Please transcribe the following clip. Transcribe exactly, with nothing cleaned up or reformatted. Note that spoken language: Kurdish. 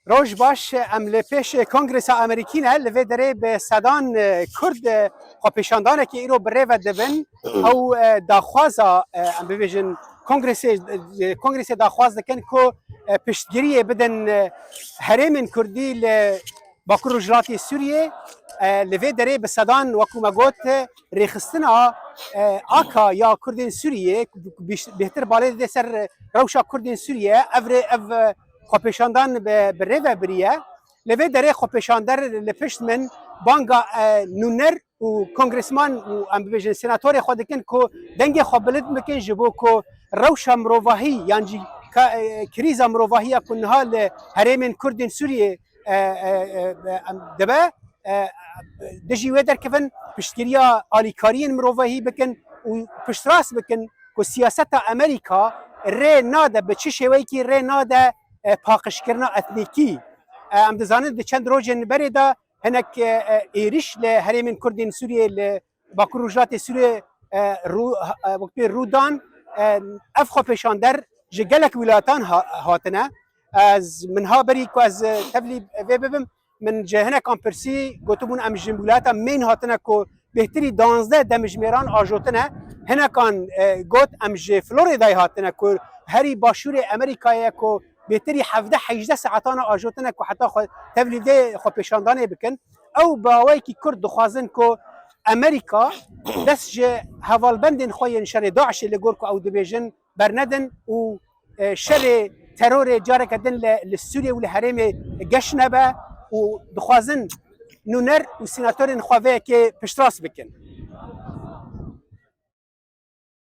Roj baş, em li pêş Kongresa Amerîkî ne, li vê derê bi sedan e, Kurd e, xwepêşandanekê îro bi rê ve dibin. Ew e, daxwaza, e, em bibêjin, Kongresê, e, Kongresê daxwaz dikin ku e, piştgiriyê bidin e, herêmên Kurdî li Bakur Rojhilatê Sûriyê. E, li vê derê bi sedan, wekû me got, e, rêxistina e, aka ya Kurdên Sûriyê, ku bîş- bêhtir balê dide ser rewşa Kurdên Sûriyê, ev rê, ev e, xwepêşandan bi, bi rê ve biriye. Li vê derê xwepêşander li pişt min banga e, nûner û kongresman û, em bibêjin, senatorê xwe dikin ku dengê xwe bilind bikin, ji bo ku rewşa mirovahî yan jî ka- e, krîza mirovahî ya ku niha li herêmên Kurdên Sûriyê e, e, e, e, em dibe, e, dijî wê derkevin, piştgiriya alîkariyên mirovahî bikin û piştrast bikin ku siyaseta Amerîka rê nade, bi çi şêweyekî rê nade e, paqijkirina etnîkî. E, em dizanin di çend rojên berê de hinek e, e, êriş li herêmên Kurdên Sûriyê, li Bakur Rojhilatê Sûriyê e, rû, e, wekî rû dan. E, ev xwepêşander ji gelek wîlatan ha- hatine. Ez, min ha berî ku ez e, tevlî vê bibim, min ji hinekan pirsî, gotibûn em ji wîlata Maine hatine ku bêhtirî danzdeh demjimêran ajotine. Hinekan e, got em ji Floridayê hatine ku herî başûrê Amerîkayê ye ku bêhtirî hevdeh hejdeh saetana ajotine ku heta xwe tevlî vê xwepêşandanê bikin. Ew bi awayekî kurt dixwazin ku Amerîka dest ji hevalbendên xwe yên şerê DAIŞê, li gor ku ew dibêjin, bernedin û e, şerê terorê careke din li, li Sûriyê û li herêmê geş nebe û dixwazin nûner û senatorên xwe vê yekê piştrast bikin.